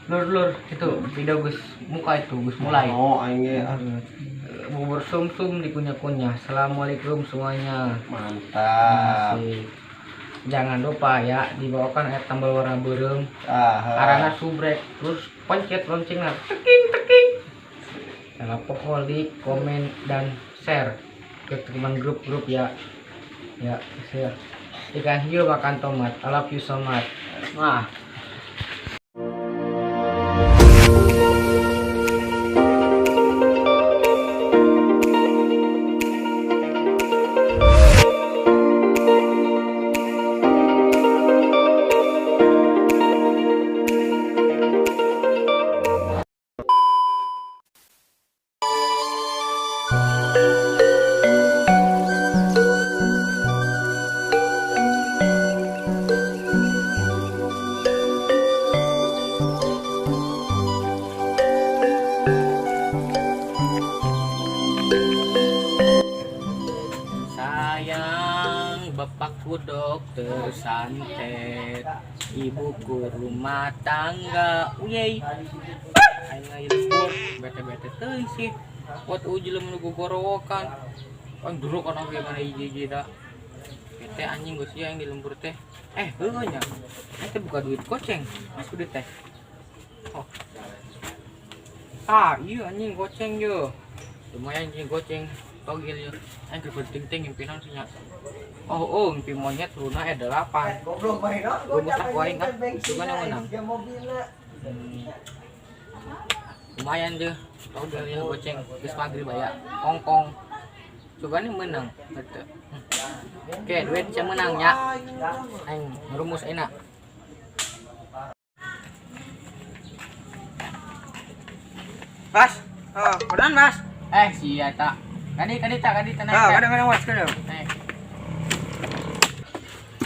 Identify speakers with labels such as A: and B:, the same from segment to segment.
A: Lur, lur, itu video geus muka itu geus mulai.
B: Oh, aing ge ah.
A: Bubur sumsum dikunyah-kunyah. Assalamualaikum semuanya.
B: Mantap.
A: Asik. Jangan lupa ya dibawakan air tambal warna beureum.
B: Ah,
A: Arana subrek, terus pencet loncengnya. Teking teking. Jangan lupa like, komen dan share ke teman grup-grup ya. Ya, saya ikan hiu makan tomat. I love you so much. Wah. Sayang, bapakku dokter santet, ibuku rumah tangga. Uyey. Aing lembur, bete-bete teuing sih. Buat uji jelema nu gogorowokan. Kan duruk kan oge mana hiji-hiji da. Bete anjing geus ieu aing di lembur teh. Eh, heueuh nya. Aing teh buka duit goceng. Mas duit teh. Oh. Ah, iya anjing goceng yo. Lumayan anjing goceng. Togel yo. Aing keur penting teh ngimpi naon sih nya. Oh, ngimpi monyet runa 8.
B: Goblok bae no.
A: Rumus aku aing ah. Cuman yang menang. Lumayan deh. Togel yo goceng geus magrib aya. Kongkong. Coba nih menang. Betul. Oke, duit saya menang ya. Aing ngerumus enak.
C: Bas, oh, beneran Bas.
A: Eh, sia tak. Kadi kadi tak kadi tenang.
C: Ah, kadang-kadang Bas, kadang.
A: Naik.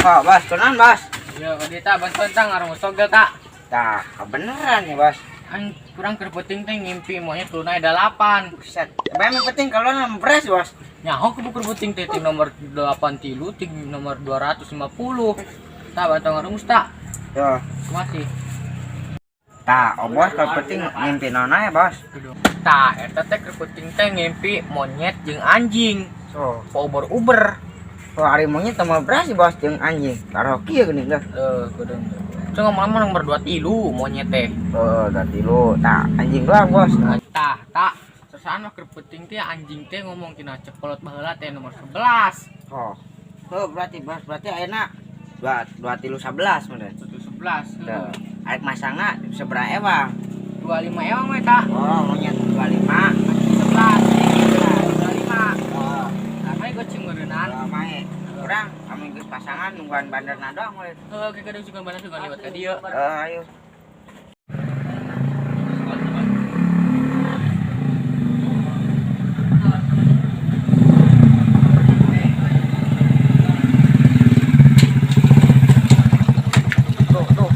C: Oh, Bas, beneran Bas.
A: Yo, kadi tak bantuan tang ngarumus togel tak.
C: Tah, kebeneran ya Bas.
A: Aing kurang keur penting teh ngimpi monyet tunai 8.
C: Buset. Tapi yang penting kalau nang beres Bas.
A: Nyaho ke bukur penting teh ting nomor 8 tilu ting nomor 250. Tak bantu ngarumus tak.
C: Yo.
A: Masih.
C: Tah, oh Bos, kalau penting ngimpi nona ya Bos.
A: Tah, eta teh keur penting teh ngimpi monyet jeung anjing.
C: So,
A: Uber-uber.
C: oh, hari monyet sama beras sih Bos jeung anjing. Karaoke ya gini dah.
A: Eh, kudu. Cuma ngomong nomor 2 tilu monyet teh.
C: Oh, berarti lu. Tah, anjing doang Bos.
A: Tah, tak. Sesaan mah keur penting teh anjing teh ngomong tina cekolot baheula teh nomor 11.
C: Oh. Oh, berarti Bos, berarti enak. Dua, dua tilu 11 bener.
A: 11.
C: Tuh. Arek masangna seberapa ewang?
A: 25 ewang we tah.
C: Oh, monyet 25.
A: 11. 25.
C: Oh,
A: Nah, mae goceng meureunnan.
C: oh, mae. Kurang, kami geus pasangan nungguan bandarna doang we.
A: Heuh, ke kadang suka bandar suka lewat ka dieu.
C: Eh, ayo.
A: Tuh, tuh.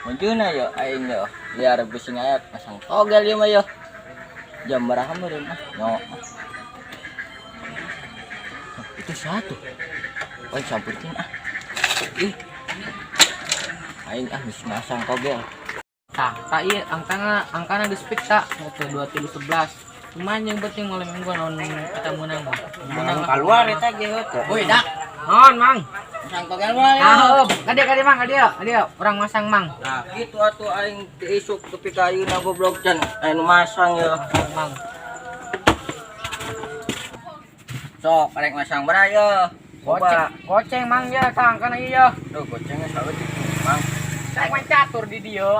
D: Munculna yo aing yo. Liar bisi ngayat masang togel ieu mah yo. Jam baraha meureun ah. Nyo. Itu satu. Oi campurkeun ah. Ih. Aing ah geus masang togel.
A: Tah, tak ieu angkana angkana geus fix tak. 2 3 11. Lumayan yang penting malam minggu naon kita menang mah. Menang lah.
C: Keluar eta ge teh.
A: Woi, dak. Naon, Mang?
D: Masang togel mah yo.
A: Ah, heuh. Kadieu kadieu Mang, kadieu. Kadieu urang masang, Mang.
D: Nah, kitu atuh aing ti isuk tepi ka ayeuna goblok can anu masang yo.
A: Mang.
D: Sok arek masang baraha yo.
A: Goceng, goceng Mang ya, tah angkana ieu ya.
D: Duh, gocengnya saeutik Mang.
A: Saya main catur di dieu.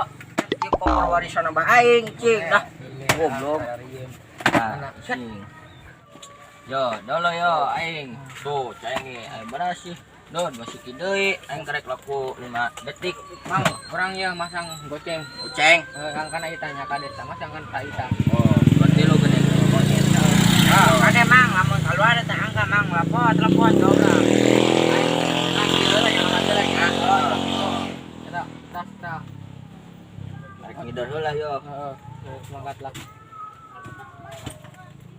D: Ieu koper warisan abah aing cing dah. Goblok. Nah, cing. Yo, dolo yo aing. Tuh, cai ge aing beras sih. Duh, masih deui aing karek laku 5 detik.
A: Mang, urang ya masang goceng.
D: Goceng.
A: Eh, angkana ieu tanya ka desa, masang kan ka ita.
D: Oh, berarti lu gede monyet.
C: Oh, kade Mang, lamun keluar eta angka Mang, lapor telepon goblok.
D: Aing heula jangan masalah ya.
A: Eta, tah, tah.
D: Arek ngidor heula yo.
A: Heeh, semangat lah.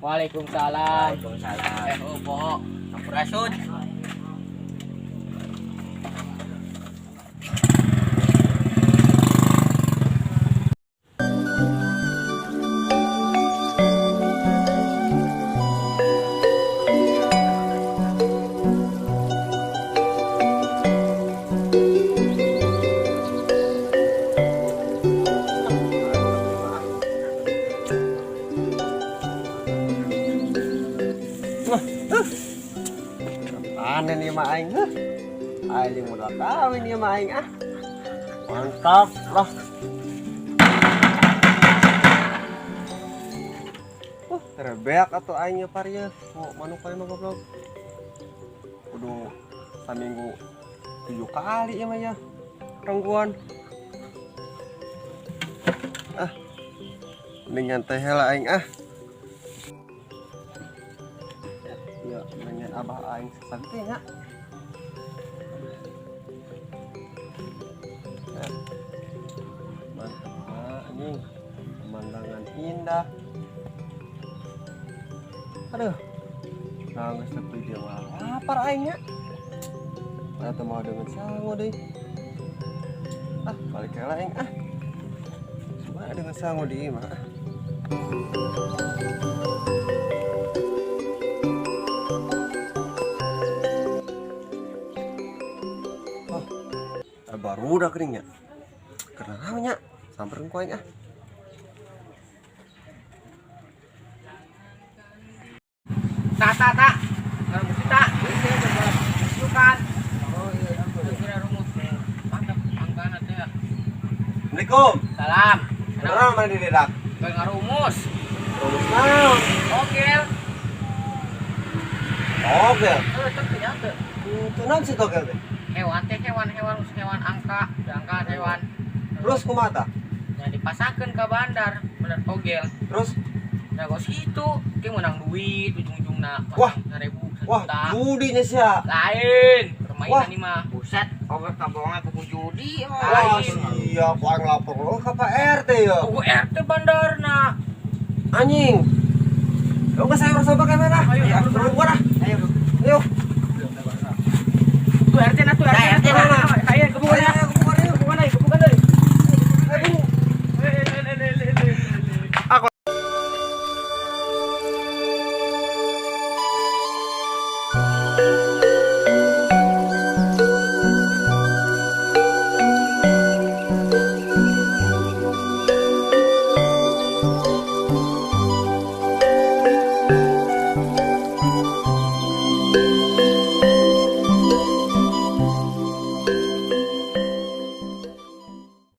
A: Waalaikumsalam.
C: Waalaikumsalam.
A: Eh, oh, poho.
D: Sampurasun.
B: Aing modal kawin ieu mah aing ah. Mantap lah. Terebeak atuh aing nya parieu. Mau manuk aing mah goblok. Kudu saminggu 7 kali ya mah ya. Rengguan. Ah. Mending nyantai heula aing ah. Ya, mendingan abah aing sasabi teh nya. Ya. Mantap ah, anjing. Pemandangan indah. Aduh. Nah, geus tepi dia mah lapar aing nya. Atau mau dengan sangu deui. Ah, balik heula aing ah. Coba dengan sangu di mah. Oh, baru udah kering ya. Karena namanya samperin ku aing ah.
A: Tak tak tak. Ngarumus tak. Bukan.
C: Oh iya, ampun.
A: Kira rumus. Mantap angkana teh.
B: Assalamualaikum.
A: Salam.
B: Kenapa mana di dedak?
A: Keur ngarumus.
B: Rumus naon?
A: Oke.
B: Togel.
A: Eh, tapi nya teu.
B: Itu naon sih togel teh?
A: Hewan teh hewan hewan hewan angka, angka hewan.
B: Terus kumaha tah?
A: Nah, dipasangkeun ke bandar, bandar togel.
B: Terus
A: Nah, kos itu, dia menang duit ujung-ujungna.
B: Wah.
A: 1000,
B: wah,
A: sejuta.
B: judinya sia.
A: Lain, permainan
B: Wah.
A: ini mah.
C: Buset, obat kabohongan buku judi.
B: Wah,
A: Lain.
B: siap aing lapor lo ke Pak RT ya.
A: Tunggu RT bandarna.
B: Anjing. Lo nggak saya harus apa mana?
A: Ayo,
B: Ya,
A: ayo.
B: turun gua dah.
C: Ayo.
B: Ayo.
A: Tuh RT na tuh RT.
C: Nah, RT
A: na. Ayo, ke bawah.